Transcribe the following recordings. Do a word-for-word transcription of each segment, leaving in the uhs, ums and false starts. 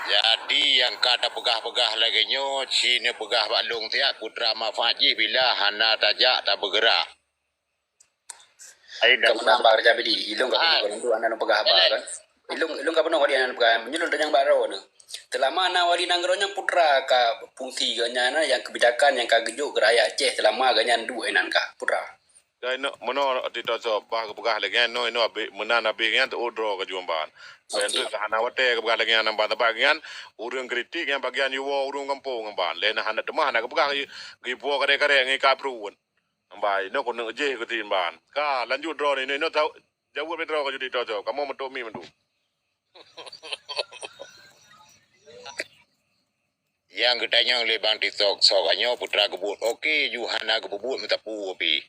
Jadi nyang ka tapeugah-peugah lagée nyoe, ci neupeugah bak lôn siat, putra manfaat jih bila hana tajak tabeugeurak. Ai, ka meunan bak Raja Bidi, ilôn ka peunoh, ilôn hana neupeugah haba kan. Ilôn, ilôn ka peunoh wali hana neupeugah, meunyoe lôn tanyong bak droeneuh. Seulama na wali nanggroe nyan putra ka fungsi geuh nyan, nyang keubijakan nyang ka geujok keu rakyat Aceh seulama geuh nyan duek inan kah putra. Dai neuk meunoe titoh soe bah geupeugah lagée nyan, noe inoe abéh meunan abéh nyan teuôt droe ka jumban. Oke. Hana watée geupeugah lagée nyan, nambah teumpat nyan ureuëng kritik nyang bagian jiwoe ureuëng gampông ngon ban. Lé na hana teuma hana geupeugah geuwoe kadée-kadée ngon ikat pruet. Nambah inoe keuneuk jih keutimban. Ka lanjut droe inoe, inoe jaweueb lé droe ka judi titoh soe. Kamoe meutuk mi mandum. Nyang geutanyong lé Bang Tito soe nyoe putra geubuet. Oke, ju hana geupeubuet meusapeue pih.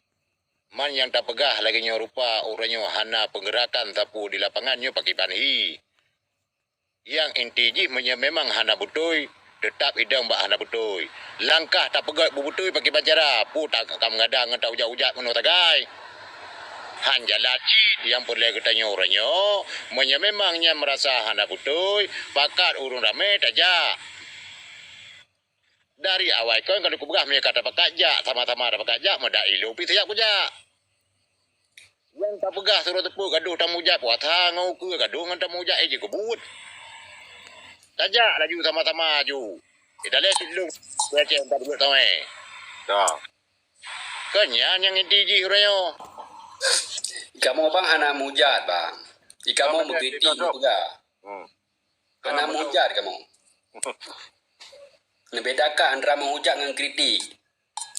Man nyang tapeugah lagée nyoe rupa uroe nyoe hana peugerakan sapeue di lapangan nyoe pakriban hi. Nyang inti jih meunyoe memang hana beutôi, teutab idong bak hana beutôi. Langkah tapeugét beubeutôi pakriban cara, peue ta-, ka meugadang ngon taujat-ujat meunoe tagai. Han jalan cit nyang peureulée geutanyoe uroe nyoe, meunyoe memang nyan meurasa hana beutôi, pakat ureuëng ramé tajak. Dari awai kon ka lôn peugah meunyoe ka tapakat jak, sama-sama tapakat jak, meudak ilôn pih siap kujak. Nyang tapeugah sidroe teupeu gadoh tamujak puasa ngon ukeue gadoh ngon tamujak, eh, jeuet keubuet. Tajak laju sama-sama aju. Eh, daleh sidlung, keu Aceh empat buet tamai. Ka. Kon nyan nyang inti jih uroe nyoe. Kamoe bang hana mujat, bang. Kamoe meukritik peugah. Hmm. Hana mujat kamoe. Neubedakan antara meuhujat ngon kritik.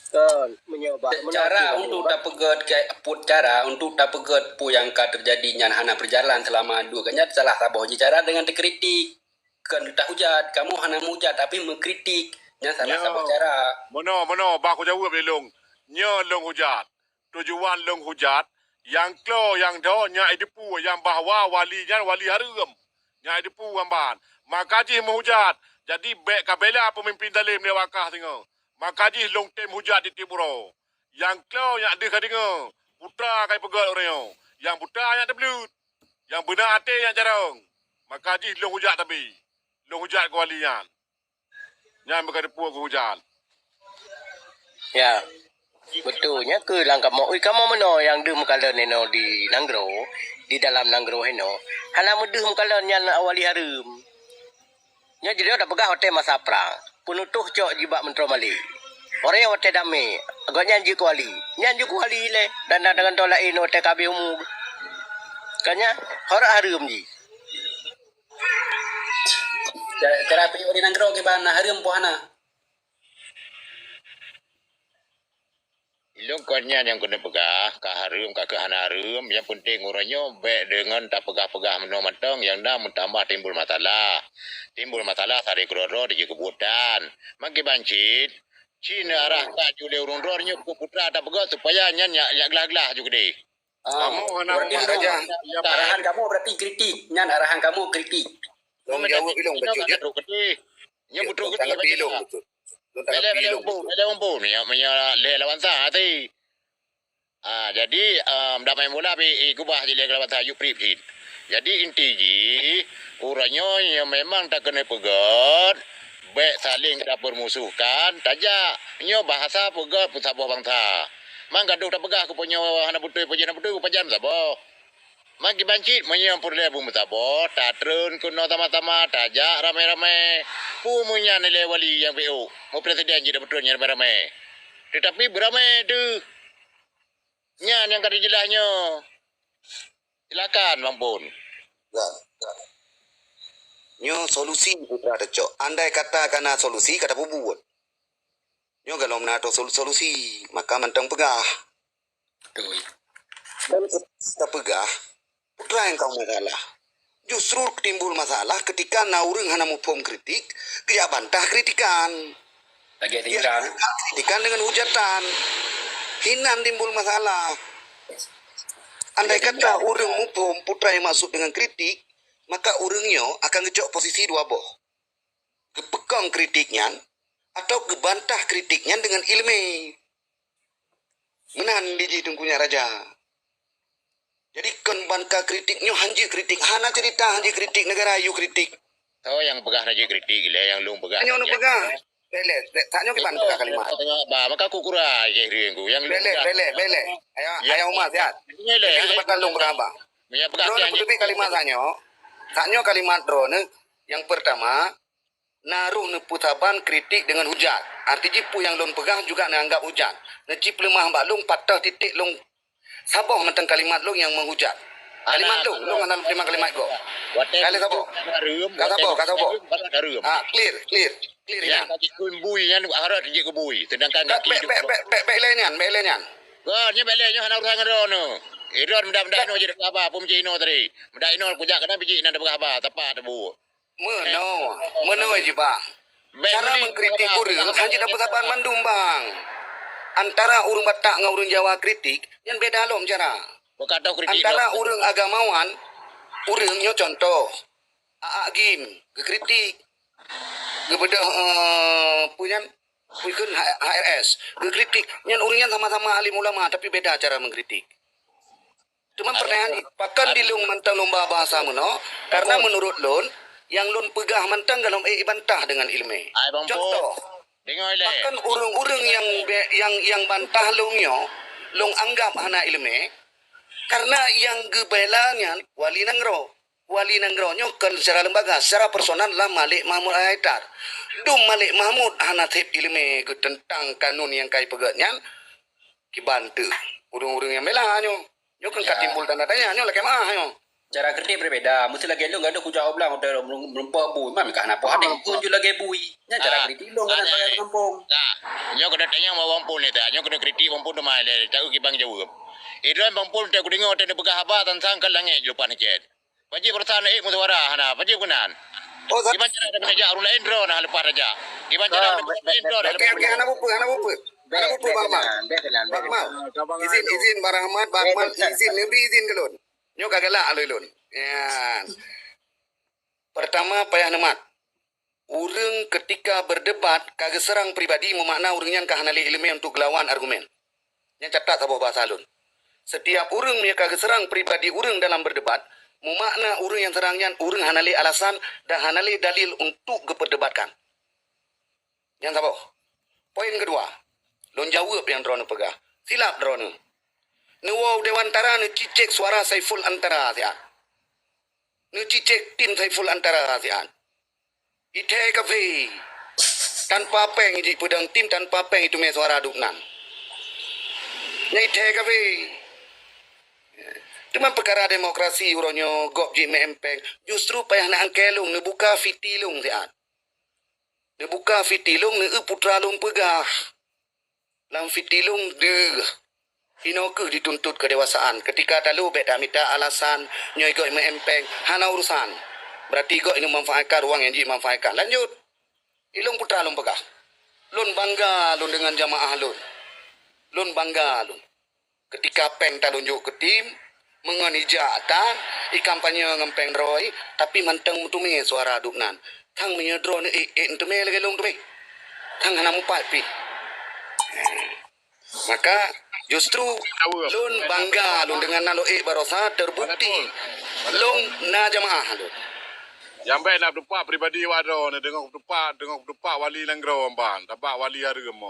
Kon, meunyoe bak, meunyoe cara untuk tapeugét ke, put cara untuk tapeugét peue nyang ka teujadi nyan hana peujalan seulama dua ka nyan salah saboh jih cara deungon teukritik. Kon tahujat, kamoe hana mujat tapi meukritik. Nyan salah saboh cara. Meunoe, meunoe, bah kujaweueb lé lôn. Nyoe lôn hujat. Tujuan lôn hujat, nyang klo nyang dho nyak jiteupeue nyang bahwa wali nyan wali hareuem. Nyak jiteupeue ngon ban. Maka jih meuhujat. Jadi bék kabela peumimpén zalim lé wakah singoh. Maka jih lôn tem hujat di tieb uroe. Nyang klo nyak deuh ka deungoe, putra ka jipeugét uroe nyoe. Nyang buta nyak teubleuet. Nyang beuna até nyak carông. Maka jih lôn hujat tabi. Lôn hujat keu wali nyan. Nyan beuka teupeue keu hujat. Ya. Beutôi, nyan keuh lam kamoe. Ui, kamoe meunoe nyang deuh meukalon inoe di nanggroe, di dalam nanggroe inoe. Hana meudeuh meukalon nyan wali hareuem. Nyoe jideuh tapeugah watée masa prang. Peunutôh cok jibak meuntroe malée. Uroe nyoe watée damé, gobnyan jeuet keu wali. Nyan jeuet keu wali lé, dan, dan, dan, dan laén watée ka habéh umu. Ka nyan, hareuem jih. Cara, cara piôh di nanggroe kiban na hareuem poh hana? Ilôn kon nyan nyang keuneuk peugah, ka hareuem, ka keuh hana hareuem, nyang peunteng uroe nyoe bék deungon tapeugah-peugah meunoe mantong nyang na meutamah timbul masalah. Timbul masalah sabe keudroe-droe dijeuet keubuet tan. Makiban cit, ci neuarahkan ju lé ureuëng droe nyoe keu putra tapeugah supaya nyan nyak, nyak glah-glah ju keudeh. Ah, kamoe hana berarti umat raja. Arahan kamoe berarti kritik. Nyan arahan kamoe kritik. Lôn jaweueb ilôn bacut jeuet. Nyan beutôi kritik. Lôn tanggapi ilôn bacut. Lôn tanggapi ilôn bacut. Bela umpun, bela umpun. Nyan, nyan lé lawan sa hati. Ah, jadi, em, damai mula pi, i kubah jilé lawan sa yub prip cit. Jadi inti jih, uroe nyoe nyang memang takeuneuk peugét, bék saléng tapeurmusohkan, tajak. Nyoe bahasa peugét peusaboh bansa. Man gadoh tapeugah keupeue nyoe hana beutôi, peue jih hana beutôi, peue pajan saboh. Makiban cit meunyoe peureulée beumeusaboh, tatreun keunoe sama-sama, tajak ramé-ramé. Peue meunyan ilée wali nyang piôh, meupresiden jih tapeutreun nyang ramé-ramé. Teutapi beuramé teuh. Nyan nyang ka teujeulaih nyoe. Silakan, Bang Pun. Ya, ya. Nyoe solusi putra teucok. Andai kata ka na solusi, ka tapeubuet. Nyoe galom na atau sol-, solusi, maka mantong peugah. Betul. Dan tapeugah, putra nyang ka masalah. Justru timbul masalah ketika na ureuëng hana muphom kritik, geujak bantah kritikan. Lagée kritikan dengan hujatan. Hinan timbul masalah. Andai kata ureuëng muphom putra nyang maksud dengan kritik, maka ureuëng nyoe akan geucok posisi dua boh. Geupeukong kritik nyan atau geubantah kritik nyan dengan iéleumé. Meunan di jih Teungku Nyak Raja. Jadi kon ban ka kritik nyoe hanjeuet kritik, hana cerita hanjeuet kritik, neugara yue kritik. Toh nyang peugah na jeuet kritik ilèe, nyang lôn peugah. Nyoe lôn peugah. Bèk lé, bèk, tanyoe kiban peugah kalimat. Tengok ba, maka ku kura jih rieng ku. Nyang lôn peugah. Bèk lé, bèk lé, bèk lé. Ayo, ayo Umar sihat. Bèk lé, ayo. Kesempatan lôn peugah ba. Meunyoe peugah droeneuh peuteubiet kalimat tanyoe. Tanyoe kalimat droeneuh. Nyang pertama, na roh neupeusaban kritik deungon hujat. Arti jih peue nyang lôn peugah juga neuanggap hujat. Neucipeuleumah bak lôn, patah titik lôn saboh mantong kalimat lôn nyang meuhujat. Kalimat lôn, lôn hana lôn teurimong kalimat gob. Ka lheueh saboh. Ka saboh, ka saboh. Ah, clear, clear. Clear nyan. Nyang ka jikheun bui nyan harôh jikheun bui. Sedangkan ka bèk, bèk, bèk, bèk, bèk lé nyan, bèk lé nyan. Wah, nyan bèk lé nyan hana urusan ngon droeneuh. Eh, droeneuh meudak-meudak inoe jeuet peugah haba, peue meucit inoe tadi. Meudak inoe kujak keunan bijéh nan peugah haba, tepat tebu. Meunoe, meunoe jih, Bang. Cara mengkritik ureueng hana jeuet tapeusaban mandum, Bang. Antara ureueng Batak ngon ureueng Jawa kritik, nyan beda lom cara. Antara ureueng agamawan, ureueng nyoe contoh, Aa Gim, geukritik. Geubeudôh, eh, peue nyan, peue kheun H-, H R S, geukritik. Nyan ureueng nyan sama-sama alim ulama, tapi beda cara mengkritik. Teuma peureulèe nyan, pakon di lôn mantong lôn ba bahasa meunoe, karena meunurot lôn, nyang lôn peugah mantong gohlom ék ibantah deungon ileumèe. Contoh, pakon ureueng-ureueng nyang be-, nyang, nyang bantah lôn nyoe, lôn anggap hana ileumèe, karena nyang geubela nyan wali nanggroe. Wali nanggroe nyoe kon secara lembaga, secara personal lah Malik Mahmud Al-Haidar. Dum Malik Mahmud hana sép ileumèe geuh teuntang kanun nyang ka ipeugèt nyan, kiban teuh ureueng-ureueng nyang bela nyoe. Nyoe kan ka timbul tanda tanya nyoe lakèe meu'ah nyoe. Cara kritik berbeda. Mesti lagèe lôn gadoh kujak oblang hotel meureumpok bui. Mam ka hana poh até pun ju lagèe bui. Nyan cara kritik lôn kan sebagai kampung. Nah, nyoe keuneuk tanyong bak Bang Pul nyoe ta. Nyoe keuneuk kritik Bang Pul teuma lé. Taeu kibang jaweueb. Idroen Bang Pul teuh kudeungoe teuh neupeugah haba teuntang ka langèt leupah neucèt. Paji peurasaan ék musyawarah hana. Paji keunan. Kiban cara dah keuneuk jak ureueng laén droe nah leupah raja. Kiban cara keuneuk jak laén droe nah leupah. Okey, okey, hana bupeue, hana bupeue. Hana bupeue, Bang Mal. Bang Mal. Izin, izin, Bang Rahmat, Bang Mal, izin, neubi izin keu lôn. Nyoe ka galak lé lôn. Nyan. Pertama, payah neumat. Ureueng keutika berdebat ka geuseurang pribadi meumakna ureueng nyan ka hana lé ileumèe untuk geulawan argumen. Nyan catat saboh bahasa lôn. Setiap ureueng meunyoe ka geuseurang pribadi ureueng dalam berdebat, meumakna ureueng nyang seurang nyan ureueng hana lé alasan dan hana lé dalil untuk geupeurdebatkan. Nyan saboh. Poin keudua, lôn jaweueb nyang droeneuh peugah. Silap droeneuh. Neuwoe Dewantara neucicek suara Saiful Antara siat. Neucicek tim Saiful Antara siat. Ithèe kafé. Tanpa pèng jih peudong tim, tanpa pèng iteumèe suara dubnan. Nyan ithèe kafé. Teuma peukara demokrasi uroe nyoe gob jih meu'en pèng. Justru payah na angkée lôn neubuka fiti lôn siat. Neubuka fiti lôn neueu putra lôn peugah. Lam fiti lôn deuh. Inoe kheueh dituntot keudewasaan. Keutika talo bèk tamita alasan nyoe gob meu'en pèng, hana urusan. Berarti gob inong manfaatkan ruang nyang jih manfaatkan. Lanjut. Ilôn putra lôn peugah. Lôn bangga lôn deungon jamaah lôn. Lôn bangga lôn. Keutika pèng talunjok keu tim, meungon ijak tan, ikampanye ngon pèng droe, tapi mantong meuteumèe suara dubnan. Tang meunyoe droeneuh ék-ék neuteumèe lagèe lôn teumèe. Tang hana mupat pih. Maka justru lôn bangga lôn deungon nalok ék baroesa terbukti lôn na jamaah lôn. Nyang bèk na peutupat pribadi awak droeneuh deungon peutupat, deungon peutupat wali nanggroe ban, tabak wali hareuem.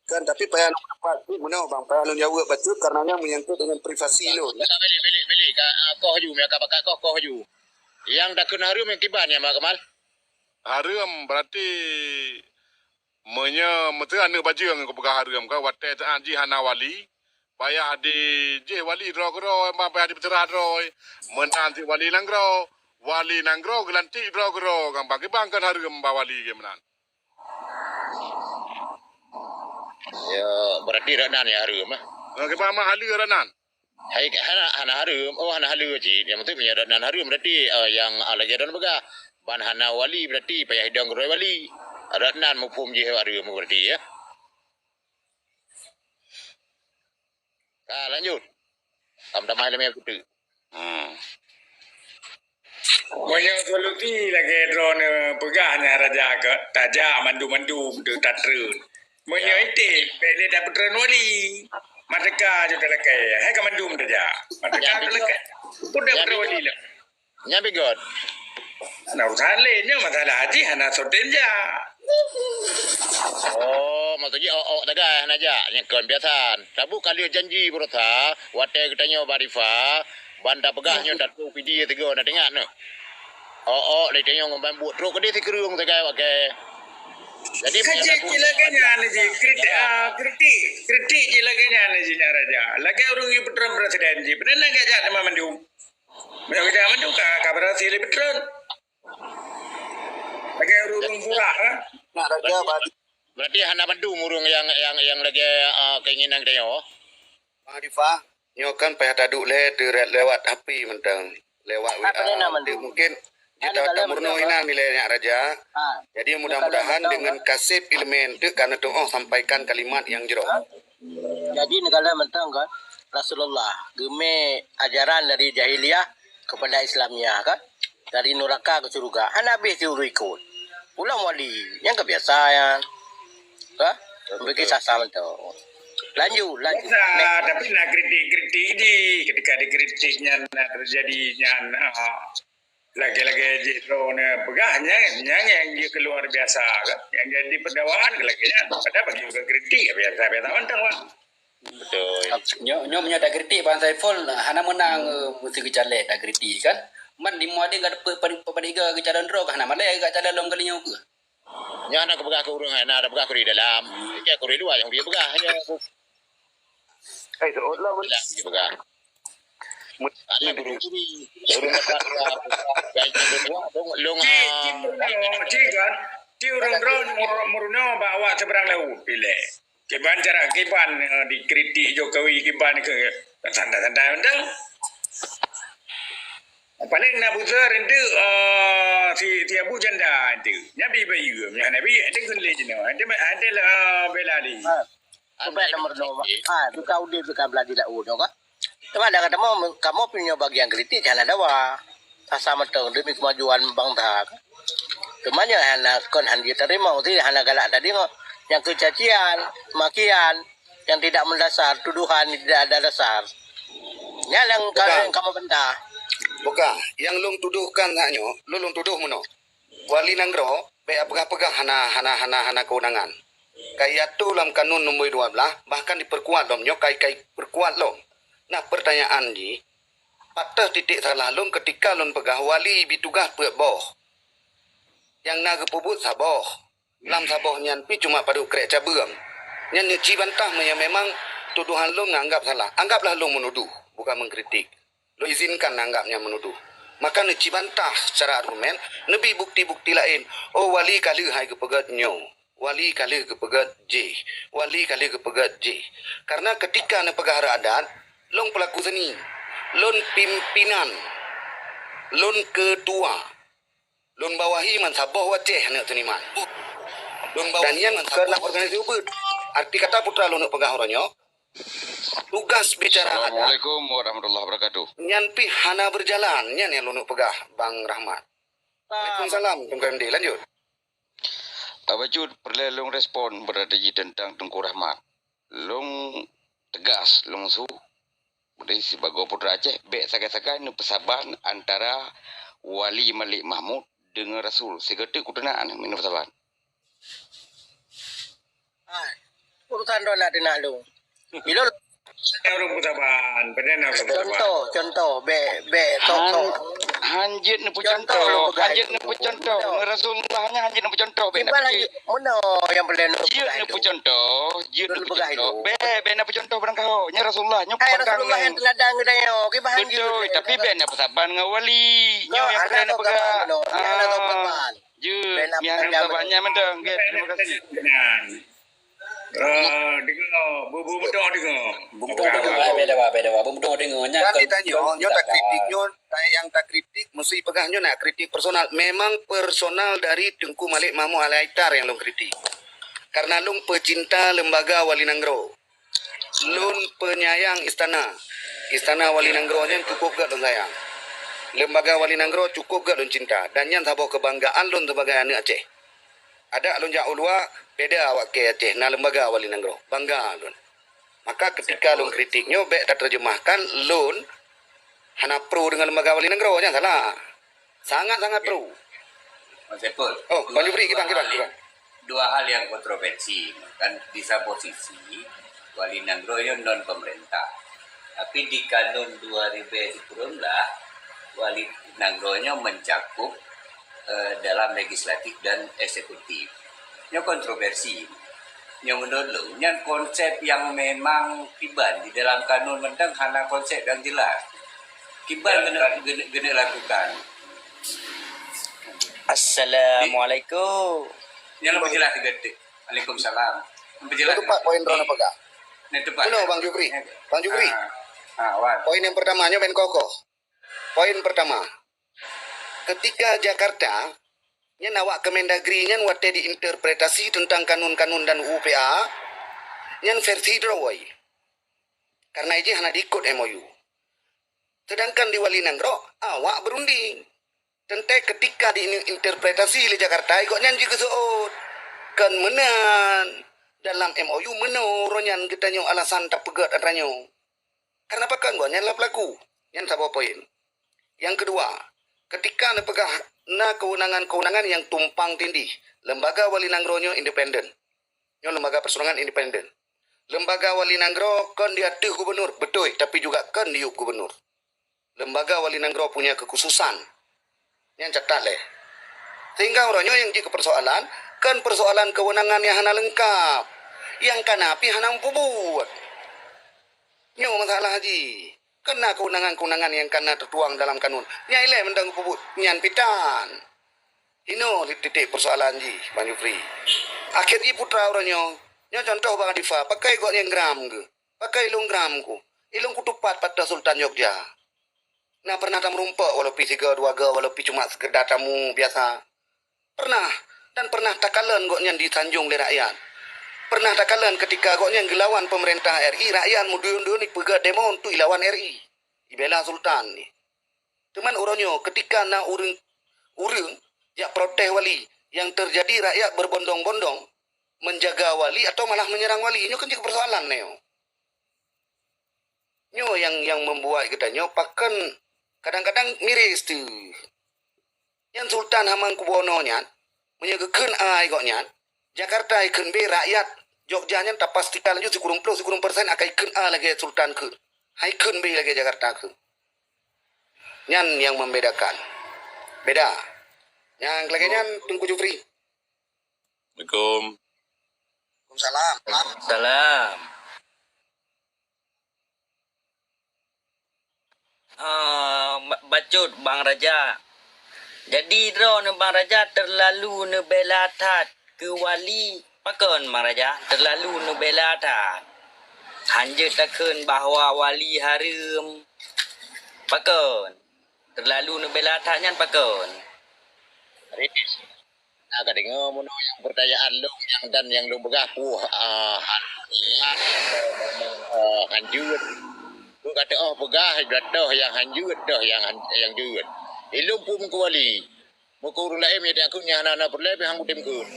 Kan, tapi payah lôn dapat tu meunoe bang, payah lôn jaweueb bacut karena nyan menyangkut dengan privasi lôn. Bèk, bèk, bèk, bèk, ka, ah, koh ju, meuka bakat koh, koh ju. Nyang takheun hareuem nyang kiban nyan, Mak Kemal? Hareuem berarti meunyoe meuteue aneuk bajeueng nyang kupeugah hareuem ka, watèe teu'at jih hana wali, payah dijih wali droe keudroe, bang, payah jipeuseurah droe. Meunan cit wali nanggroe, wali nanggroe geulantik droe keudroe, gampang kiban kon hareuem bak wali geuh meunan. Ya, berarti dak nan nyang hareuem, eh? Nah, kiban mah haleue dak nan. Hai, hana, hana hareuem. Oh, hana haleue cit. Nyang penting meunyoe dak nan hareuem, berarti, eh, nyang, ah, lagèe droeneuh peugah, ban hana wali, berarti payah idong keudroe wali. Dak nan muphom jih hareuem berarti, ya. Ka, lanjut. Tam tamah ilèe kuteuk. Hmm. Meunyoe solusi lagèe droeneuh peugah nyan raja keu tajak mandum-mandum teutatreun. Meunyoe item, bèk lé tapeutreun wali. Merdeka ju talakèe. Hai ka mandum tajak. Merdeka talakèe. Pun tapeutreun wali lah. Nyan bigot. Nah, urusan lain, nyoe masalah haji hana soe tem jak. Oh, maksud jih ôk-ôk sagai hana jak, nyang kon biasa. Saboh ka lheueh janji beurasa, watèe geutanyoe bak Arifah, ban tapeugah nyoe tatu P D tiga na teuingat nyoe. Ôk-ôk lé tanyoe ngon ban buet trok keudeh sikureueng sagai watèe. Jadi, meunyoe cit lagèe nyan jih, kritik, ah, kritik, kritik cit lagèe nyan jih, Nyak Raja. Lagèe ureueng yue peutron presiden jih, peureulèe gajak teuma mandum. Meunyoe gajak mandum ka, ka berhasil lé peutron. Lagèe ureueng-ureueng burak, kan? Nyak Raja, berarti, berarti hana mandum ureueng nyang, nyang, nyang lagèe, ah, keinginan geutanyoe. Bang Arifah, nyoe kan payah taduek lé teuret lewat H P mantong, lewat W A. Apa nama tu? Mungkin jeuet tameurunoe inan milée Nyak Raja. Ha. Jadi mudah-mudahan dengan kaseb ileumèe eunteuk ka neutuoh sampaikan kalimat nyang jroh. Ha? Jadi neukalon mantong kan Rasulullah geumè ajaran dari jahiliyah kepada Islamiah kan. Dari nuraka ke syurga. Hana habéh ti ureueng ikot. Ulôn wali, nyang ka biasa nyan. Ka? Begitu sasa mantong. Lanjut, lanjut. Biasa, tapi na kritik-kritik jih. Ketika dikritik nyan na terjadi nyan, ah, lagèe-lagèe jih droeneuh peugah nyan, nyan nyang jih keuluar biasa kan. Nyang jadi pendawaan lagèe nyan. Padahal bagi ureueng kritik biasa-biasa mantong, Bang. Betul. Nyoe, nyoe meunyoe takritik Bang Saiful, hana meunang, eh, meusti geucalek takritik kan. Man di Muadin ka dapeuet padahai geucalon droe ka hana malèe geucalon lom kali nyoe keuh. Nyoe hana kupeugah keu ureueng, hana kupeugah keu di dalam. Keu di luwa nyang kupeugah nyoe. Hai, seuôt lah, dalam kupeugah. Hana guru kiri. Ureueng dapat dua, dua, dua, dua, dua, Cit, cit meurunoe, cit kan. Cit ureueng droe meurunoe bak awak seberang laut, pilek. Kiban cara kiban, eh, dikritik Jokowi kiban ke santai-santai mantong. Paling na buzeur eunteuk, eh, si, si Abu Janda eunteuk. Nyan bi bayeue, nyan Nabi, eunteuk gun lé jinoe, eunteuk, eunteuk, eh, bela diri. Ha. Subek nomor dua. Ha, tu ka udeb tu ka bela di laôt nyoe ka. Teuma dak kamoe, kamoe pih nyoe bagian kritik hana dawa. Sasa mantong demi kemajuan bangsa. Teuma nyoe hana kon han jiteurimong, si hana galak tadi ngon nyang keucacian, makian, yang tidak mendasar, tuduhan yang tidak ada dasar. Nyan nyang ka-, Bukan. Nyang kamoe bantah. Bukan. Yang lôn tuduhkan hak nyoe, lôn, lôn tuduh meunoe. Wali nanggroe bèk peugah-peugah hana, hana, hana, hana kewenangan. Ka iatoe lam kanun nombor dua belas, bahkan diperkuat lom nyoe, kai, kai perkuat lom. Nah, pertanyaan jih, pat titik salah lôn ketika lôn peugah wali bi tugaih peuet boh. Nyang na geupeubuet saboh. Lam saboh nyan pih cuma padub krek cabeueng. Nyan neuci bantah meunyoe memang tuduhan lôn neuanggap salah. Anggaplah lôn meunuduh, bukan mengkritik. Lôn izinkan neuanggap nyan meunuduh. Maka neuci bantah secara argumen, neubi bukti-bukti laén. Oh, wali ka lheueh hai geupeugét nyoe. Wali ka lheueh geupeugét jéh. Wali ka lheueh geupeugét jéh. Karena ketika neupeugah rot adat, lôn peulaku seni. Lôn pimpinan. Lôn keutua. Lôn bawahi man saboh u Aceh aneuk seniman. Lôn bawahi man saboh. Dan nyan keu lam organisasi ubeut. Arti kata putra lôn neuk peugah uroe nyoe, tugas bicara adat. Assalamualaikum warahmatullahi wabarakatuh. Nyan pih hana berjalan, nyan nyang lôn neuk peugah, Bang Rahmat. Waalaikumsalam, Tuan Randy. Lanjut. Abah Cut, peureulèe lôn respon beurati jih teuntang Teungku Rahmat. Lôn teugas, lôn su Jadi sibagoe putra Aceh, bèk sagai-sagai neupeusaban antara Wali Malik Mahmud deungon Rasul. Sigoe teuk kuteuna neuh, neupeusaban. Hai, urusan droe nak teunak lôn. Bilôn ureueng peusaban, padahai na ureueng peusaban. Contoh, contoh, bèk, bèk, sok, sok. Han jeuet neupeucontoh, han jeuet neupeucontoh. Ngon Rasulullah nyan han jeuet neupeucontoh, bèk neupeucontoh. Meunoe nyang peureulèe jeuet neupeucontoh, jeuet neupeucontoh. Bèk, bèk neupeucontoh barangkaho. Nyan Rasulullah, nyoe barangkaho. Hai, Rasulullah nyang teuladan geutanyoe, kiban jeuet. Beutôi, tapi bèk neupeusaban ngon wali. Nyoe nyang peureulèe neupeugah. Jeuet, nyang neupeusaban nyan mantong. Oke, terima kasih. Ah, deungoe, bu-, bu-, beutôi deungoe. Beutôi deungoe, beda, beda, beda. Beutôi deungoe, nyan kan ditanyoe, nyoe takritik nyoe, nyang takritik, meusti peugah nyoe nak kritik personal. Memang personal dari Teungku Malik Mahmud Al-Aitar nyang lôn kritik. Karena lôn peucinta lembaga Wali Nanggroe. Lôn peunyayang istana. Istana Wali Nanggroe nyan cukup gèt lôn sayang. Lembaga Wali Nanggroe cukup gèt lôn cinta. Dan nyan saboh keubanggaan lôn sibagai aneuk Aceh. Adak lôn jak u luwa, beda awak kèe Aceh na lembaga Wali Nanggroe. Bangga lôn. Maka ketika lôn kritik nyoe bèk taterjemahkan lôn hana pro deungon lembaga Wali Nanggroe, nyan salah. Sangat-sangat pro. Saiful. Oh, Bang Jufri, kiban, kiban, kiban. Dua hal yang kontroversi. Kan di saboh sisi, Wali Nanggroe nyoe non pemerintah. Tapi di Kanun dua ribu sepuluh lah, Wali Nanggroe nyoe mencakup, eh, dalam legislatif dan eksekutif. Nyoe kontroversi. Nyoe menurut lôn, nyan konsep yang memang kiban di dalam kanun mantong hana konsep yang jelas. Kiban kena, kena, kena lakukan. Assalamualaikum. Nyan lebih jelas juga, Tik. Waalaikumsalam. Lebih jelas. Itu Pak poin droeneuh peugah. Nyan tepat. Benar, Bang Jufri. Bang Jufri. Ah, ah, wan. Poin yang pertama nyoe ben kokoh. Poin pertama, ketika Jakarta nyan awak Kemendagri nyan watée diinterpretasi tentang kanun-kanun dan U U P A, nyan versi droe. Karena ijih hana diikut M O U. Sedangkan di Wali Nanggroe, awak berunding. Teuntée ketika diinterpretasi lé Jakarta, gobnyan jikeuseuôt. Kon meunan, dalam M O U meunoe uroe nyan geutanyoe alasan tapeugét atra nyoe. Karena pakon gobnyan lah pelaku. Nyan saboh poin. Yang kedua, ketika neupeugah na kewenangan-kewenangan yang tumpang tindih, lembaga Wali Nanggroe nyoe independen. Nyoe lembaga persidangan independen. Lembaga Wali Nanggroe kon di ateueh gubernur, beutôi, tapi juga kon di yup gubernur. Lembaga Wali Nanggroe punya kekhususan. Nyan catat lé. Sehingga uroe nyoe nyang jeuet keu persoalan, kon persoalan kewenangan nyang hana leungkap. Nyang kana pih hana mupeubuet. Nyoe masalah jih. Kon na kewenangan-kewenangan nyang kana teutuang dalam kanun. Nyang ilée mantong geupeubuet, nyan pih tan. Inoe titik persoalan jih, Bang Jufri. Akhé jih putra uroe nyoe, nyoe contoh Bang Adifa, pakon gobnyan gram geuh. Pakon ilôn gram ku. Ilôn kutupat pat Sultan Jogja. Na pernah tameurumpok walau pih sigoe dua goe, walau pih cuma sekedar tamu biasa. Pernah, dan pernah takalon gobnyan disanjong lé rakyat. Pernah takalon ketika gobnyan geulawan pemerintah R I, rakyat meuduyun-duyun ipeugah demo untuk ilawan R I, ibela sultan ni. Teuma uroe nyoe ketika na ureuëng, ureuëng jak protes wali, yang terjadi rakyat berbondong-bondong menjaga wali atau malah menyerang wali, nyoe kan jadi persoalan nyoe. Nyoe nyang, nyang membuat geutanyoe pakon kadang-kadang miris teuh. Nyan Sultan Hamengkubuwono nyan, meunyoe geukheun A gobnyan, Jakarta ikheun B, rakyat Jogja nyan tapastikan laju sikureueng ploh sikureueng persen akan ikheun A lagée Sultan kheun. Hai kheun B lagée Jakarta kheun. Nyan nyang membedakan. Beda. Nyang lagée nyan Teungku Jufri. Assalamualaikum. Waalaikumsalam. Salam. Ah, ba-, bacut Bang Raja. Jadi droeneuh Bang Raja terlalu neubela that keu wali. Pakon Bang Raja terlalu neubela that? Hanjeuet takheun bahwa wali hareuem. Pakon? Terlalu neubela that nyan pakon? Na ka deungoe meunoe nyang peurtanyaan lôn nyang dan nyang lôn peugah puih, ah, han-, ah, han jeuet. Keu ka teuoh peugah, toh nyang han jeuet, toh nyang han, nyang jeuet. Ilôn pun meukeue wali. Meukeue ureuëng laén meunyoe takheun nyang hana-hana peureulée pih han kutem kheun.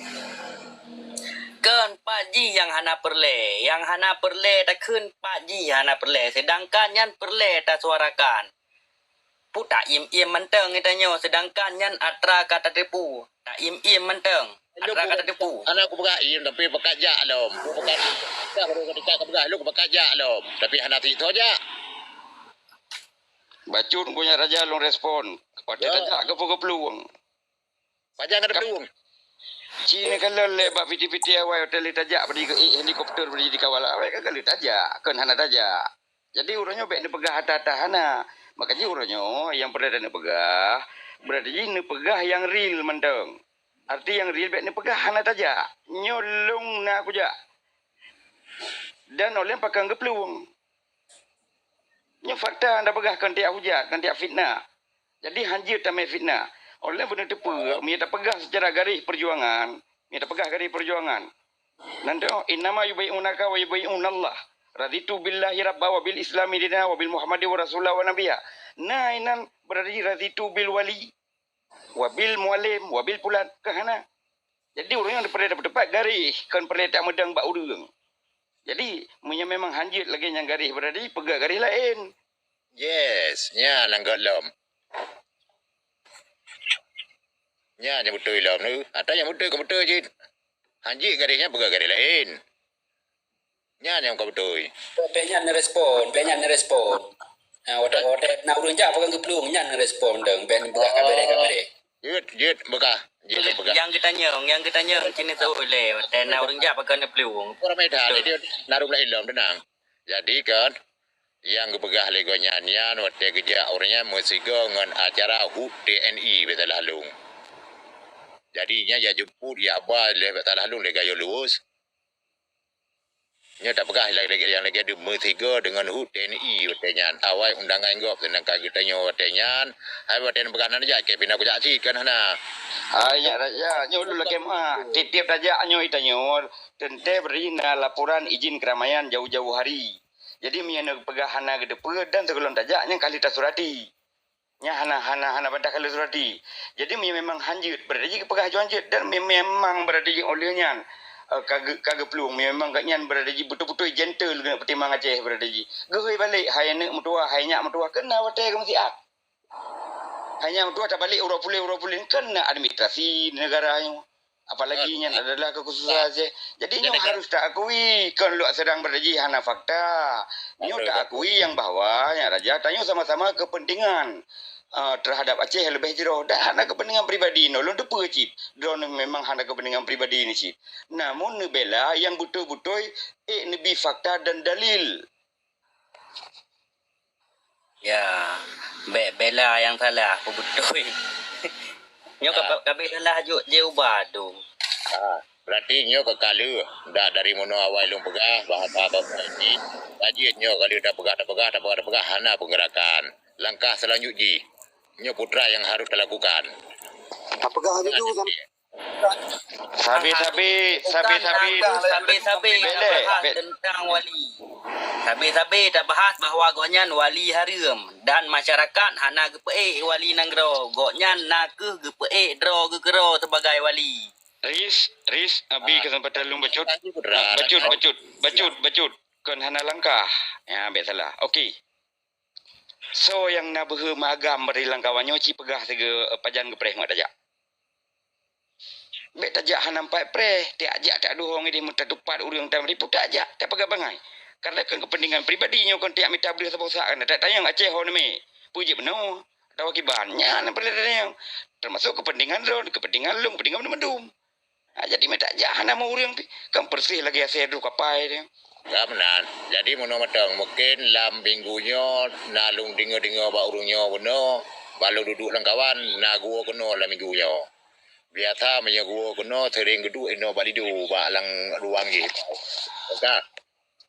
Kon pat jih nyang hana peureulée, nyang hana peureulée takheun pat jih hana peureulée, seudangkan nyan peureulée tasuarakan. Peue ta-iem-iem mantong geutanyoe, seudangkan nyan atra ka tateupeue. Ta-iem-iem mantong, atra ka tateupeue. Hana kupeugah iem, tapi pakat jak lom. Peue pakat, ka baru keudeh ka peugah, lôn pakat jak lom. Tapi hana sit tho jak. Bacut, Teungku Raja, lôn respon. Watée tajak keupeue geuplueng. Pajan ka geuplueng. Ci neukalon lé bak piti-piti awai watée lé tajak bak di, eh, helikopter bak di kawala awai ka lheueh tajak, kon hana tajak. Jadi uroe nyoe bék neupeugah ata-ata hana. Maka jih uroe nyoe nyang peureulée neupeugah, beurati jih neupeugah nyang real mantong. Arti nyang real bék neupeugah hana tajak. Nyoe lôn na kujak. Dan oleh pakon geuplueng. Nyoe fakta nyang tapeugah, kon tiek hujat, kon tiek fitnah. Jadi hanjeuet tamé fitnah. Oleh beuneuteupeu, meunyoe tapeugah seucara garéh peujuangan, meunyoe tapeugah garéh peujuangan. Nan tu, "Innama yubai'unaka wa yubai'unallah. Raditu billahi rabba wa bil islami dina wa bil Muhammadi wa rasula wa nabiyya." Nah, inan berarti raditu bil wali, wa bil mualim, wa bil pulan. Keu hana. Jadi ureuëng nyang peureulée tapeutupat garéh, kon peureulée tameudang bak ureuëng. Jadi, meunyoe memang hanjeuet lagée nyang garéh berarti peugah garéh laén. Yes, nyan nyang gohlom. Nyan nyang beutôi lom tu. Ata nyang beutôi kon beutôi cit. Hanjeuet garéh nyan peugah garéh laén. Nyan nyang kon beutôi. Pih nyan neurespon, pih nyan neurespon. Ha, watèe, watèe na ureueng jak peugah geuplueng nyan neurespon dong, pih peugah kabareh-kabareh. Jeuet, jeuet peugah. Jeuet peugah. Nyang geutanyong, nyang geutanyong keuneuk tahu lé, watèe na ureueng jak peugah neuplueng. Ramé that, jadi na ureueng laén lom, teunang. Jadi kan, nyang geupeugah lé gobnyan nyan watèe geujak ureueng nyan meusigoe ngon acara hut T N I bak Talah Lung. Jadi nyan jak jemput, jak ba lé bak Talah Lung lé Gayo Luwus. Nyoe tapeugah lagèe nyang lagèe deuh meusigoe deungon hut T N I watèe nyan. Awai undangan gob, seudangkan geutanyoe watèe nyan, hai watèe neupeugah hana jak, keu pih na kujak cit kan hana. Hai nyak raja, nyoe ulôn lakèe meu'ah. Tiep-tiep tajak nyoe tanyoe, teuntèe bri na laporan izin keramaian jauh-jauh hari. Jadi meunyoe neupeugah hana geuteupeue dan sigohlom tajak, nyan ka lheueh tasurati. Nyan hana, hana, hana bantah ka lheueh surati. Jadi meunyoe memang hanjeuet, berarti jih geupeugah hanjeuet dan me-, memang berarti jih oleh nyan, eh, ka geu-, ka geuplueng. Meunyoe memang gobnyan berarti jih beutôi-beutôi gentle keuneuk peutimang Aceh berarti jih. Geuhôi balek, hai aneuk meutuwah, hai nyak meutuwah, keu na watèe keu meusiat. Hai nyak meutuwah tabalek uroe puléh, uroe puléh, keu na administrasi neugara nyoe. Apalagi nyan adalah kekhususan Aceh. Jadi nyoe harus taakui, kon lôn seudang berarti jih hana fakta. Nyoe taakui nyang bahwa nyak raja tanyoe sama-sama kepentingan, eh, terhadap Aceh leubeh jroh. Dan hana kepentingan pribadi, nyoe lôn teupeue cit. Droeneuh memang hana kepentingan pribadi nyoe cit. Namun neubela nyang beutôi-beutôi, ék neubi fakta dan dalil. Ya, bèk bela nyang salah, peubeutôi. Nyoe ka, ka bèk salah jok jeuet ubah tu. Ah, berarti nyoe ka, ka lheueh dak dari meunoe awai lôn peugah bahasa Bapak Haji. Ka jeuet nyoe ka lheueh tapeugah, tapeugah, tapeugah, tapeugah hana peugerakan. Langkah selanjut jih, nyoe putra nyang harus talakukan. Tapeugah laju. Sabe-sabe, sabe-sabe. Sabe-sabe tabahas teuntang wali. Sabe-sabe tabahas bahwa gobnyan wali hareuem dan masyarakat hana geupeuék wali nanggroe. Gobnyan na kheueh geupeuék droe geukeudroe sibagai wali. Ris, Ris, abi keuseumpatan lôn bacut. Ah, bacut, bacut, bacut, bacut. Kon hana langkah. Ya, bèk salah. Okey. Soe nyang na beuhe meuagam bak lam kawan nyoe ci peugah sigoe, eh, pajan geupreh ngon tajak. Bèk tajak hana meupat preh, tajak taduhong idéh meutateupat ureueng tameuteupue tajak, tapeugah bangai. Karena kon kepentingan pribadi nyoe kon tajak mita beuleuen saboh sa, kan tajak tanyong Aceh ho neumè. Peue jeuet bunoe atawa kiban, nyan nyang peureulèe tanyong. Teumasok kepentingan droe, kepentingan lôn, kepentingan banmandum. Ha, jadi mita jak hana meu ureueng pih, kan peureuseh lagèe asèe droe kapai teuh. Ka meunan. Jadi meunoe mantong, mungken lam minggu nyoe na lôn deungoe-deungoe bak ureueng nyoe bunoe, bak lôn duduek lam kawan, na geuwoe keunoe lam minggu nyoe. Biasa meunyoe geuwoe keunoe sering geuduek inoe bak Lido, bak lam ruang jih. Ka.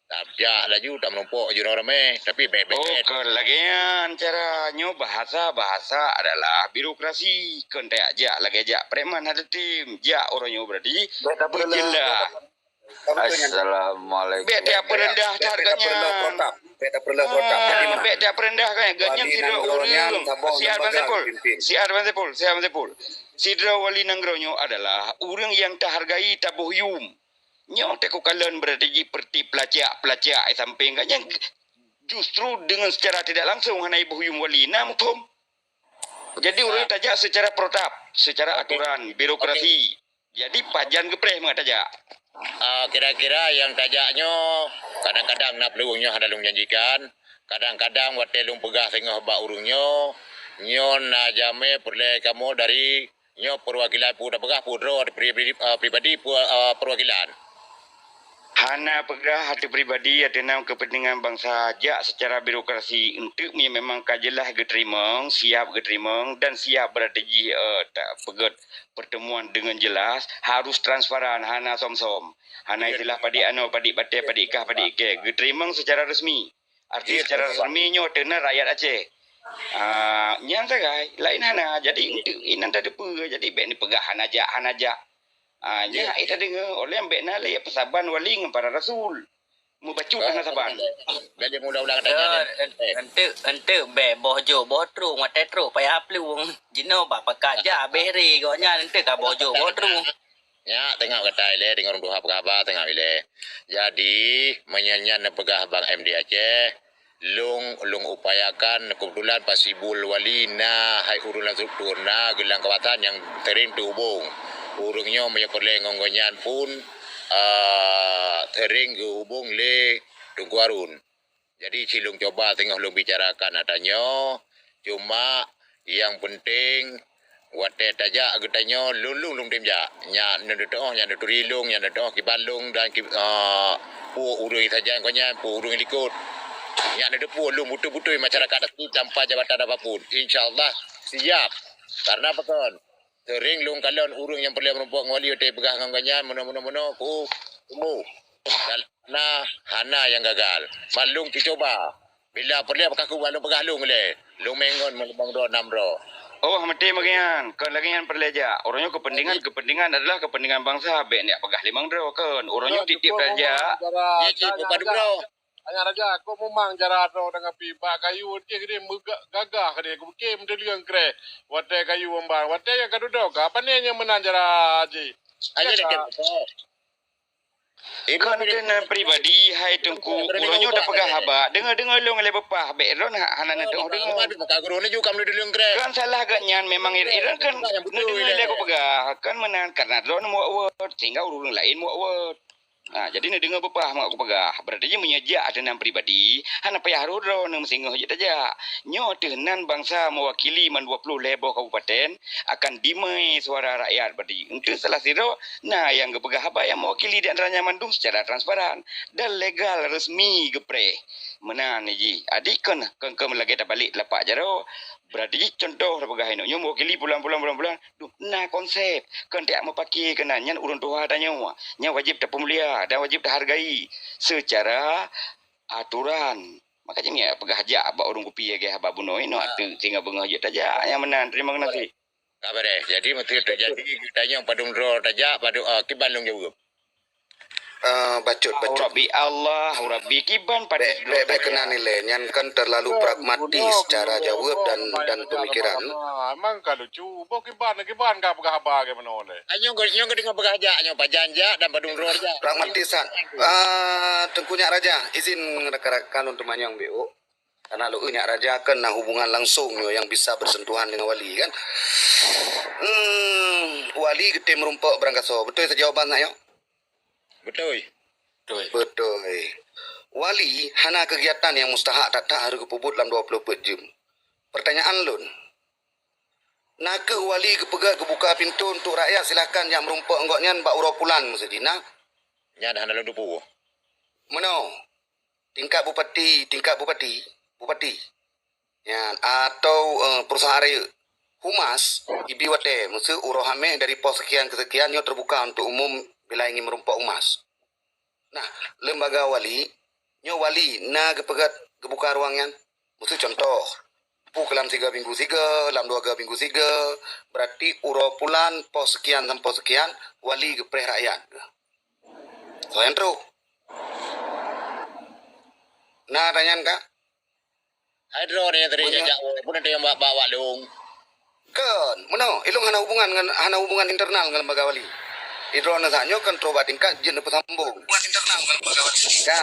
Tajak laju, tameurumpok jinoe ramè, tapi bèk-bèk. Oh, kon lagèe nyan cara nyoe, bahasa-bahasa adalah birokrasi. Kon tajak lagèe jak preman hana tem. Jak uroe nyoe berarti bèk tapeureuloh, bèk tapeureuloh. Assalamualaikum. Bèk tapeureuloh that gobnyan. Bèk tapeureuloh protap. Bèk tapeureuloh protap. Ah, bèk tapeureuloh that gobnyan. Gobnyan sidroe ureueng. Siat Bang Saiful. Siat Bang Saiful. Siat Bang Saiful. Sidroe wali nanggroe nyoe adalah ureueng nyang tahargai, taboh yuem. Nyoe teuh kukalon berarti jih peureulèe peulacak-peulacak di sampéng gobnyan justru dengan secara tidak langsung hana iboh yuem wali na muphom. Jadi ureueng tajak secara protap, secara aturan, birokrasi. Jadi pajan geupreh mangat tajak. Ah, kira-kira nyang tajak nyoe kadang-kadang na peuluwang nyoe hana lôn janjikan, kadang-kadang watèe lôn peugah singoh bak ureueng nyoe, nyoe na jamé peureulèe kamoe dari nyoe perwakilan peue tapeugah peue droe pribadi, eh, pribadi peue, eh, perwakilan. Hana peugah ateueh pribadi, ateueh nam keupeuntengan bansa, jak seucara birokrasi. Eunteuk meunyoe memang ka jeulaih geuteurimong, siap geuteurimong dan siap berarti jih, eh, tapeugöt pertemuan deungon jeulaih, harus transparan, hana som-som. Hana istilah padit anoe, padit batèe, padit kah, padit kèe. Geuteurimong seucara resmi. Arti seucara resmi nyoe ateueh nan rakyat Aceh. Ah, nyan sagai, laén hana. Jadi, eunteuk inan tateupeue, jadi bèk neupeugah hana jak, hana jak. Ah, nyan hana tadeungoe, oleh bèk na lé peusaban wali ngon para rasul. Meubacut hana saban. Jadi mula-mula kata nyan, eh. Eunteuk, eunteuk bèk boh jok boh trueng, watèe trok payah plueng. Jinoe bak pakat jak abéh ré gobnyan, eunteuk ka boh jok boh trueng. Nyak, teungoh gata ilèe, deungon ureueng tuha peugah haba, teungoh ilèe. Jadi, meunyoe nyan neupeugah Bang M D Aceh, Lôn, lôn upayakan, keubeutulan Pak Sibul Wali na hai ureuëng lam struktur, na geuh lam kawasan nyang sering teuhubong. Ureuëng nyoe meunyoe peureulée ngon gobnyan pun, a, sering geuhubong lé Teungku Harun. Jadi, ci lôn cuba teungoh lôn bicarakan ata nyoe, cuma nyang peunteng watée tajak geutanyoe lôn-lôn lôn tem jak. Nyak neuteuoh, nyak neuturi lôn, nyak neuteuoh kiban lôn dan ki-, a, peue ureuëng sajan gobnyan, peue ureuëng likot. Nyak neuteupeue lôn beutôi-beutôi masyarakat asli tanpa jabatan apa pun. Insya Allah siap. Karena pakon? Sering lôn kalon ureuëng nyang peureulée meurumpok ngon wali watée peugah ngon gobnyan meunoe-meunoe-meunoe ku teumu. Dan hana, hana nyang gagal. Man lôn cucoba. Bila peureulée bak kaku lôn peugah lôn lé. Lôn mé ngon meulimong droe nam droe. Oh, meuti meugian. Kon lagée nyan peureulée jak. Uroe nyoe keupeuntengan, keupeuntengan adalah keupeuntengan bansa. Bék neujak peugah limong droe kon. Uroe nyoe tieb-tieb raja. Nyan cit peupadub droe. Ayah Raja, kok mumang jara droe dan api bak kayu, keu geude meugagah keu geude, keu bukée meudeuleung kreh. Watée kayu umbang, watée nyang ka dudoe ka, pane nyang meunan jara jih. Aja deh. Ikon keunan pribadi, hai Teungku, uroe nyoe tapeugah haba, deungoe-deungoe lôn lé beupah, bék droen ha-, hana neuteuoh deungoe. Maka guru ni juga meudeuleung kreh. Kan salah geuh nyan memang ir-, ireuen kan neudeungoe lé kupeugah, kan meunan karena droen muak wot, sehingga ureuëng laén muak wot. Ha, jadi neudeungoe beupah meuak kupeugah. Berarti jih meunyoe jak ateueh nan pribadi, hana payah rot droeneuh meusingoh jeuet tajak. Nyoe teuh nan bansa meuwakili mandua ploh lhée boh kabupaten akan dimai suara rakyat berarti. Eunteuk salah sidroe na nyang geupeugah haba nyang meuwakili di antara nyan mandum secara transparan dan legal resmi geupreh. Meunan jih. Adik kon, kon, kon lagée tabalek lapak jaroe. Berarti jih contoh tapeugah inoe. Nyoe meuwakili pulan, pulan, pulan, pulan. Duh, na konsep. Kon tajak meupaké keunan. Nyan ureuëng tuha tanyoe. Nyan wajéb tapeumulia dan wajéb tahargai seucara aturan. Maka jih nyan peugah jak bak ureuëng kupi lagée haba bunoe inoe ateueh sehingga beungoh jeuet tajak. Nyang meunan, terima kasih. Ka beureh. Jadi, meuseuti teujadi geutanyoe padum droe tajak, padum, ah, kiban lôn jaweueb. Ah, bacut, bacut. Rabbi Allah, Rabbi kiban padum droe tajak. Bék, bék, bék keunan ilée, nyan kan terlalu pragmatis cara jaweueb dan, dan pemikiran. Memang ka lucu. Boh kiban, kiban ka peugah haba ke meunoe lé. Nyoe, nyoe deungoe peugah jak, nyoe pajan jak dan padum droe jak. Pragmatis, San. Ah, Teungku Nyak Raja, izin rakan-rakan untuk manyong biuk. Karena lôn Nyak Raja kan na hubungan langsung nyoe yang bisa bersentuhan dengan wali kan. Hmm, wali geutem meurumpok beurangkasoe. Beutôi sa jawaban nyoe? Beutôi. Beutôi. Beutôi. Wali hana kegiatan yang mustahak that-that harôh geupeubuet lam dua ploh peuet jeuem. Pertanyaan lôn, na kheueh wali geupeugah geubuka pintoe untuk rakyat silakan jak meurumpok ngon gobnyan bak uroe pulan meuseujih na? Nyan hana lôn teupeue. Meunoe. Tingkat bupati, tingkat bupati, bupati. Nyan, atau, eh, perusahaan raya. Humas, ibi watée, meuseu uroe Hameh dari pos sekian ke sekian, nyoe terbuka untuk umum bila ingin merumpok humas. Nah, lembaga wali, nyoe wali na geupeugah geubuka ruang nyan. Meuseu contoh, pu keu lam siga minggu siga, lam dua ga minggu siga, berarti uroe pulan, pos sekian sampoe sekian, wali geupreh rakyat. Soe nyang trok? Na tanyan ka? Hai droeneuh nyang tadi jak, jak, pun ada nyang ba-, ba wak lôn. Kon, meunoe, ilôn hana hubungan ngon, hana hubungan internal ngon lembaga wali. Di droeneuh saat nyoe kan troh bak tingkat jeuet neupeusambong. Hubungan internal ngon lembaga wali. Ya.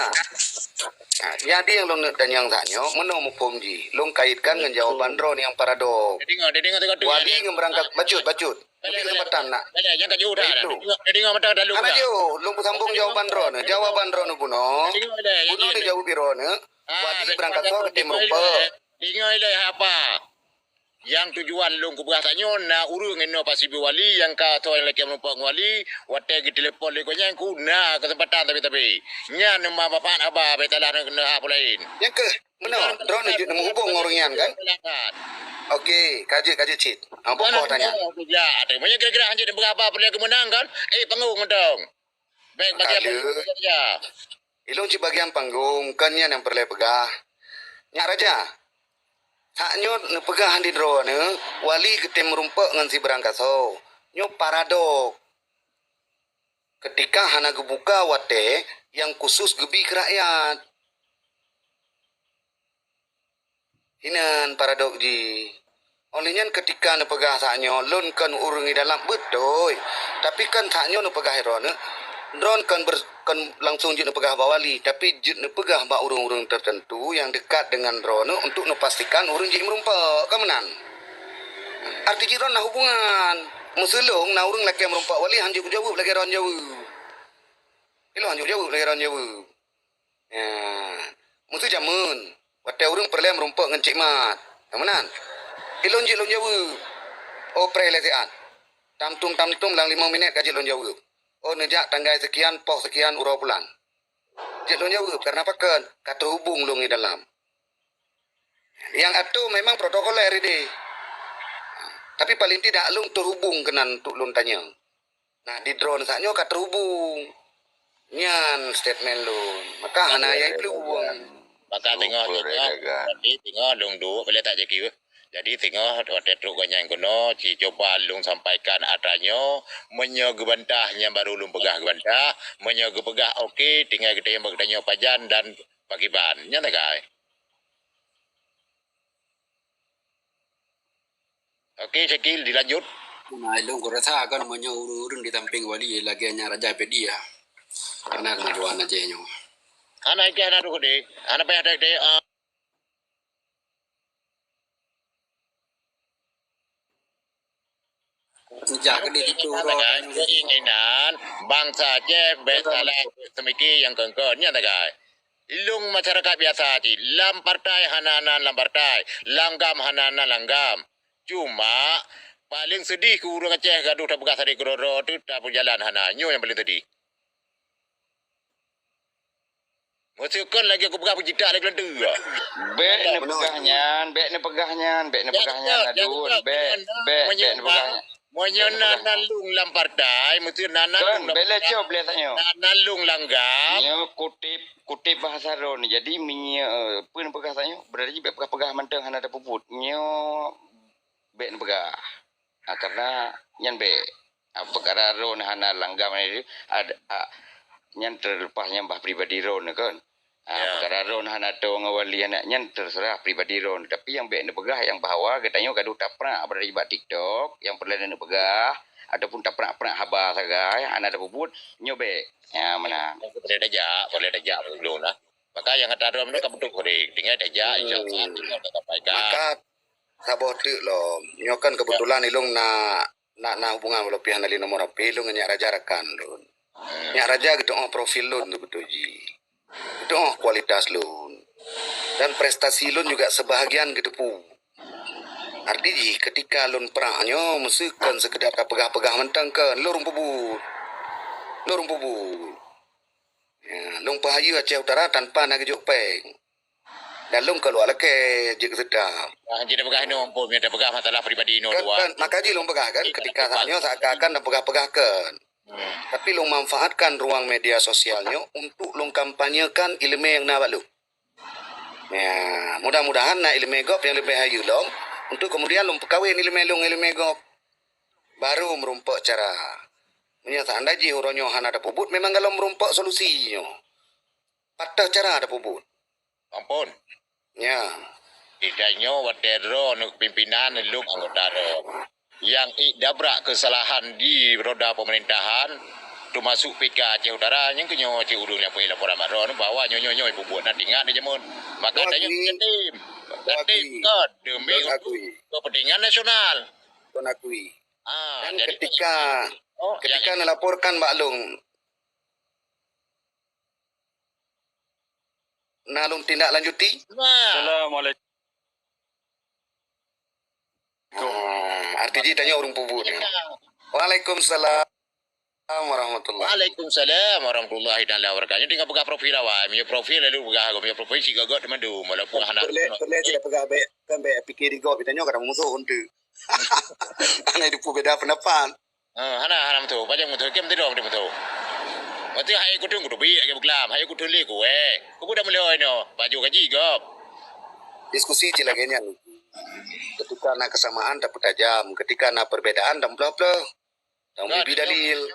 Ha, jadi nyang lôn neuk tanyong saat nyoe, meunoe muphom jih, lôn kaitkan ngon jawaban droeneuh nyang paradok. Jadi, nggak, jadi, nggak, wali ngon beurangkat, bacut, bacut. Beri kesempatan nak. Beri, jangan kat jauh dah. Itu. Dia dengar, dia dengar mata dah lu dah. Hana jauh, lôn peusambung jawaban droeneuh. Jawaban droeneuh bunoe. Dia dengar dah, dia dengar. Bunoe dijaweueb droeneuh. Ah, wali beurangkat soe geutem meurumpok. Dengar ilée apa? Nyang tujuan lôn kupeugah tanyoe na ureuëng inoe pasi wali nyang ka soe nyang lakée meurumpok ngon wali, watée geutelepon lé gobnyan ku na keuseumpatan tapi-tapi. Nyan ma manfaat haba, bèk talah na, na haba laén. Nyang keuh Meunoe, droeneuh jeuet neumeuhubong ngon ureuëng nyan, kan? Oke, ka jeuet, ka jeuet cit. Ha, boh poh tanya. Ya, meunyoe kira-kira hanjeuet neupeugah haba peureulée keumeunang, kan? Eh, panggong mantong. Bèk bagian panggong. Ilôn cit bagian panggong, kon nyan nyang peureulée peugah. Nyak Raja, saat nyoe neupeugah di droeneuh, wali geutem meurumpok ngon si Beurangkasoe. Nyoe paradok. Keutika hana geubuka watée nyang khusos geubi keu rakyat. Hinan paradok jih. Óh lheueh nyan keutika neupeugah saat nyoe, lôn kon ureuëng di dalam, beutôi. Tapi kan saat nyoe neupeugah droeneuh, Droeneuh kon ber-, kon langsung jeuet neupeugah bak wali, tapi jeuet neupeugah bak ureuëng-ureuëng tertentu nyang dekat dengan droeneuh untuk neupastikan ureuëng jeuet meurumpok, kan meunan? Arti jih droeneuh na hubungan. Meuseulong na ureuëng lakée meurumpok wali, han jeuet kujaweueb lagée droeneuh jaweueb. Ilôn han jeuet kujaweueb lagée droeneuh jaweueb. Ya. Meusu jameun, watée ureuëng peureulée meurumpok ngon cik mat. Nyang meunan. Ilôn jeuet lôn jaweueb. Oh, preh lé siat. Tamtum-tamtum lam limong minét ka jeuet lôn jaweueb. Oh, neujak tanggai seukian, poh seukian, uroe bulan. Jeuet lôn jaweueb, karena pakon? Ka teuhubung lôn di dalam. Nyang atoe memang protokoler ideh. Tapi paling tidak lôn teuhubung keunan untuk lôn tanyong. Nah, di droeneuh saat nyoe ka teuhubung. Nyan statement lôn. Maka hana yai peuluang. Maka teungoh, teungoh, jadi teungoh lôn duek, boleh tak jadi? Jadi teungoh watée trok gobnyan keunoe, ci coba lôn sampaikan atra nyoe, meunyoe geubantah nyan baru lôn peugah geubantah, meunyoe geupeugah oke, tinggai geutanyoe bak geutanyoe pajan dan pakiban. Nyan sagai. Oke, Syakil, dilanjut. Nah, ilôn kurasa kan meunyoe ureuëng-ureuëng di sampéng wali lagée nyan Raja Pedi ya. Karena kemajuan aja nyoe. Hana ikah hana duh deh. Hana payah dek-dek. Sejak ke di situ roh tanya. Keinginan bangsa Aceh bek salah semiki nyang kengkon nyan tagai. Ilung masyarakat biasa cit, lam partai hana nan lam partai, lam GAM hana nan lam GAM. Cuma paling sedih keu ureuëng Aceh gaduh tapeugah sadik keudroe-droe teuh tapeujalan hana. Nyoe nyang paling sedih. Meuseukan lagée kupeugah peujitak lagée leunteu. Bek neupeugah nyan, bek neupeugah nyan, bek neupeugah nyan, Adun, bek, bek, bek neupeugah nyan. Meunyoe na nan lung lam partai, meuseukan na nan lung lam partai. Bek lé cob lé tanyoe. Na nan lung lam GAM. Nyoe kutip, kutip bahasa droe ni. Jadi meunyoe, eh, peue neupeugah tanyoe, berarti bek peugah-peugah mantong hana tapeubuet. Nyoe bek neupeugah. Ha, karena nyan bek. Ha, peukara droe hana lam GAM nyan, ad-, ha, nyan terlepas nyan bah pribadi droe kan. Ha, peukara droe hana toe ngon wali aneuk nyan terserah pribadi droe. Tapi nyang bek neupeugah nyang bahwa geutanyoe gadoh taprak bak TikTok, nyang peureulée neupeugah ataupun taprak-prak haba sagai hana tapeubuet, nyoe bek. Ha, meunan. Boleh tajak, boleh tajak dulu lah. Maka nyang kata droe nyoe ka beutôi, tinggai tajak, insya Allah, tinggai tasampaikan. Maka saboh teuk lom. Nyoe kan kebetulan ilung na, na, na hubungan walaupun hana lé nomor H P ilung ngon Nyak Raja rakan lôn. Nyak Raja geuteu'oh profil lôn teubeutôi jih. Geuteu'oh kualitas lôn. Dan prestasi lôn juga sebahagian geuteupeue. Arti jih ketika lôn prak nyoe meuseukan sekedar tapeugah-peugah mantong kan lôn peubuet. Lôn peubuet. Ya, lôn peuhayeue Aceh Utara tanpa na geujok péng. Dan lôn ka luwa lakée jeuet keu seutap. Ah, jeuet tapeugah inoe ampôn, meunan tapeugah masalah pribadi inoe dua. Kan, maka jih lôn peugah kan, ketika saat nyoe seakan-akan lôn peugah-peugah kan. Hmm. Tapi lôn manfaatkan ruang media sosial nyoe untuk lôn kampanyekan ileumé nyang na bak lôn. Ya, mudah-mudahan na ileumé gob nyang leubeh hayeue lom untuk kemudian lôn peukawen ileumé lôn ileumé gob. Baru meurumpok cara. Meunyoe seandai jih uroe nyoe hana tapeubuet, memang galom meurumpok solusi nyoe. Pat cara tapeubuet. Ampôn. Ya. Di tanyoe watée droe neuk pimpinan lôn anggota droe. Nyang ik dabrak keusalahan di roda pemerintahan, teumasuk P K Aceh Utara, nyang keunyoe cit ureuëng nyang peuhé laporan bak droe bahwa nyoe, nyoe, nyoe peubuet na ingat di jameun. Maka tanyoe yatim. Yatim kon demi untuk kepentingan nasional. Kon akui. Ah, dan jadi ketika, oh, ketika ya, ya, nelaporkan bak lôn, na lôn tindak lanjuti. Nah. Assalamualaikum. Ah, arti jih tanyoe ureuëng peubuet. Ya. Waalaikumsalam warahmatullahi. Waalaikumsalam warahmatullahi taala wabarakatuh. Tinggai peugah profil awai. Meunyoe profil lalu peugah aku, meunyoe profil cit gagak teuma dum. Walaupun hana. Boleh, boleh tidak peugah baik, kan baik fikir di gop, tanyoe kadang musuh untuk. Hana itu beda pendapat. Ha, hana, hana meutuh. Pajan meutuh. Kem tidong meutuh. Meutuh hai kutun kutubi lagi beukelam. Hai kutun lé kuwe. Kuku dah mulai no. Baju gaji gop. Diskusi cit lagée nyan. Ketika na kesamaan tapeutajam, ketika na perbedaan tameuploh-ploh. Tameubri dalil.